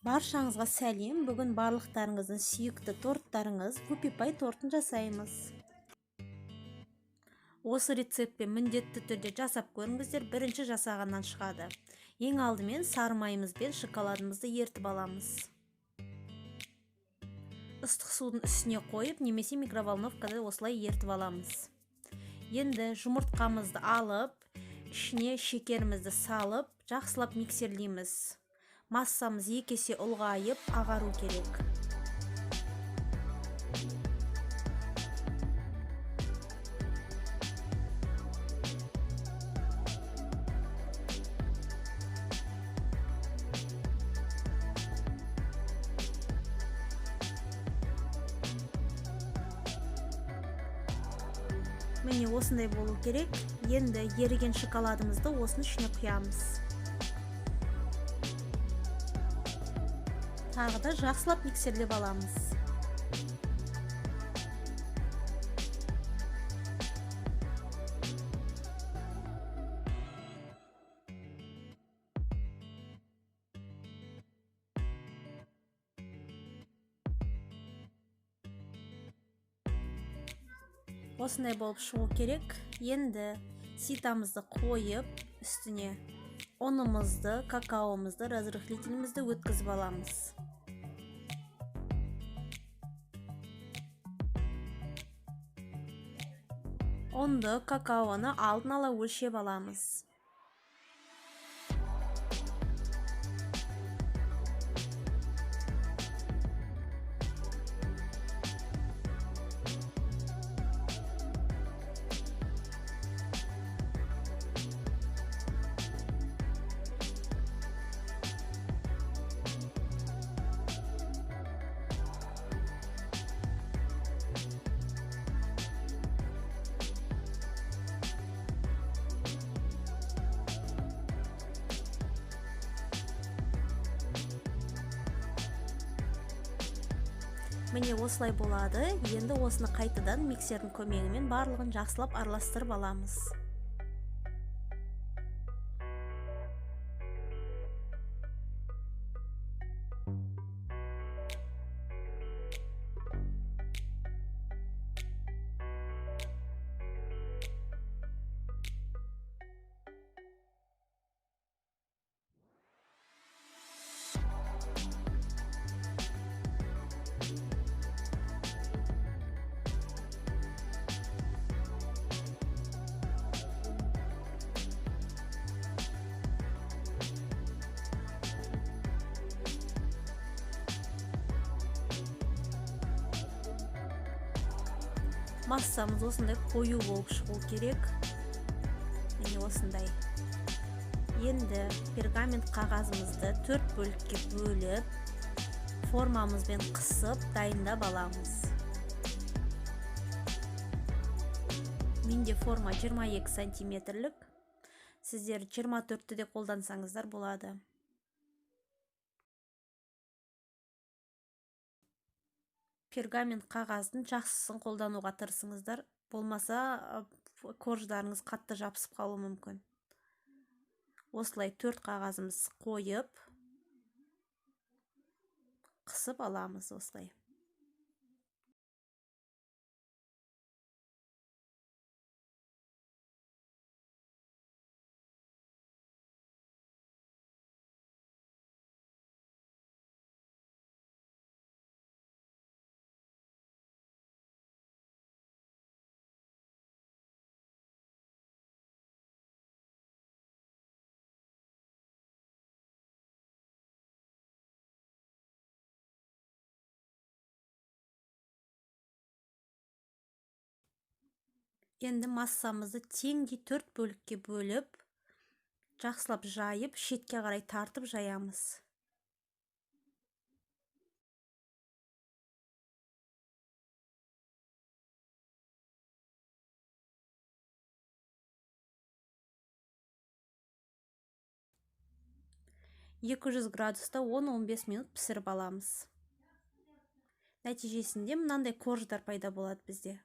Баршаңызға сәлем. Бүгін барлықтарыңыздың сүйікті торттарыңыз Whoopie Pie тортын жасаймыз. Осы рецептпен міндетті түрде жасап көріңіздер, бірінші жасағаннан шығады. Ең алдымен сары майымыз бен шоколадымызды ертіп аламыз. Ыстық судың үстіне қойып, немесе микроволновкада осылай ертіп аламыз. Енді жұмыртқамызды алып, ішіне шекерімізді салып, жақсылап миксерлейміз. Массамыз екі есе ұлғайып, ағару керек. Міне осындай болу керек. Енді еріген шоколадымызды осының ішіне құямыз. Тағы да жақсылап миксерлеп аламыз. Осындай болып шығу керек. Енді ситамызды қойып, үстіне ұнымызды, какаомызды, разрыхлителімізді өткізіп аламыз. Ұнды, какаоны алдын ала өлшеп аламыз. Міне осылай болады. Енді осыны қайтадан миксердің көмегімен барлығын жақсылап араластырып аламыз. Массамыз осындай қою болып шығу керек. Міне осындай. Енді пергамент қағазымызды 4 бөлікке бөліп, формамызбен қысып дайындап аламыз. Менде форма 22 сантиметрлік. Сіздер 24-ті де қолдансаңыздар болады. Пергамент қағаздың жақсысын қолдануға тырысыңыздар, болмаса корждарыңыз қатты жабысып қалуы мүмкін. Осылай 4 қағазымыз қойып, қысып аламыз осылай. Енді массамызды теңдей 4 бөлікке бөліп, жақсылап жайып, шетке қарай тартып жаямыз. 200 градуста 10-15 минут пісіріп аламыз. Нәтижесінде мынандай корждар пайда болады бізде.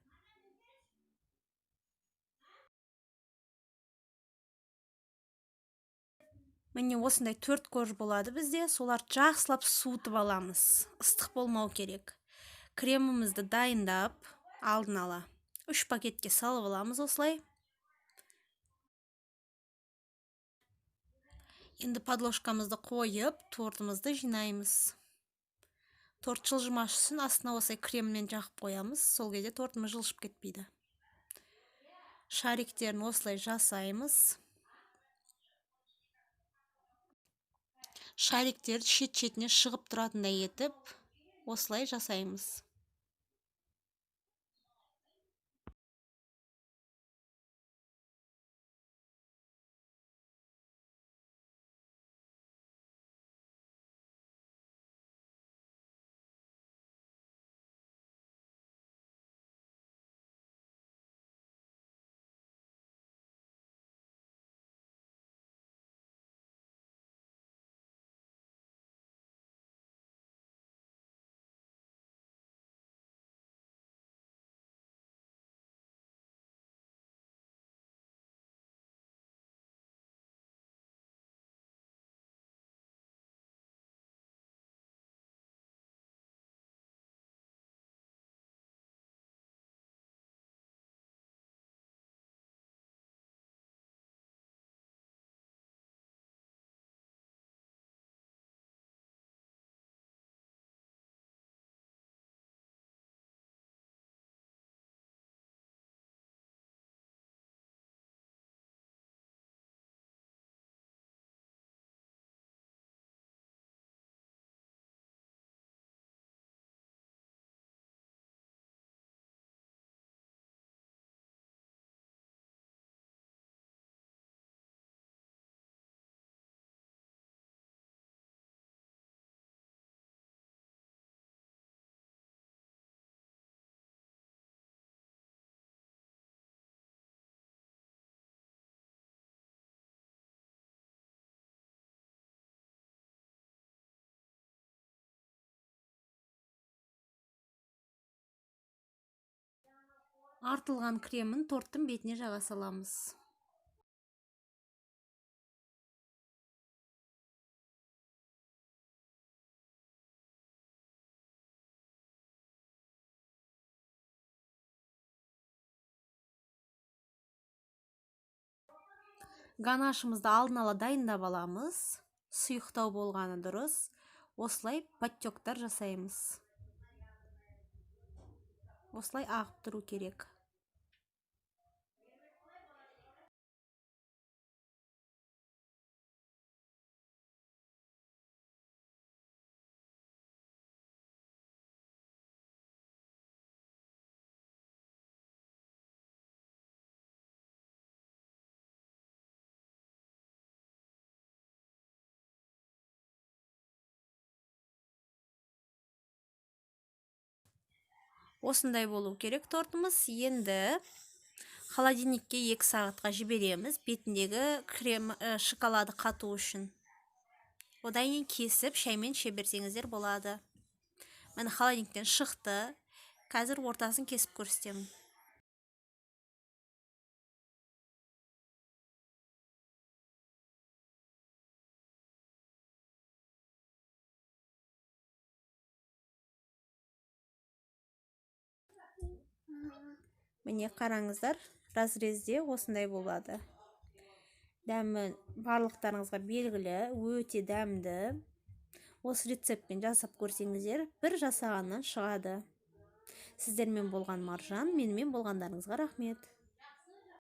Міне осындай 4 корж болады бізде. Соларды жақсылап суытып аламыз. Ыстық болмау керек. Кремімізді дайындап, алдын ала 3 пакетке салып аламыз осылай. Енді подложкамызды қойып, тортымызды жинаймыз. Торт жылжымас үшін астына осылай креммен жағып қоямыз. Сол кезде тортымыз жылжып кетпейді. Шариктерін осылай жасаймыз. Шариктер шет-шетіне шығып тұратындай етіп осылай жасаймыз. Артылған кремін торттың бетіне жаға саламыз. Ганашымызды алдын ала дайындап аламыз. Сұйықтау болғаны дұрыс. Осылай подтектар жасаймыз. Осылай ағып тұру керек. Осындай болу керек тортымыз. Енді холодильникке 2 сағатқа жібереміз, бетіндегі крем, шоколады қату үшін. Одан кейін кесіп шаймен іше берсеңіздер болады. Міне холодильниктен шықты. Қазір ортасын кесіп көрсетемін. Міне қараңыздар, разрезде осындай болады. Дәмі барлықтарыңызға белгілі, өте дәмді. Осы рецептпен жасап көрсеңіздер, бір жасағаннан шығады. Сіздермен болған Маржан, менімен болғандарыңызға рахмет.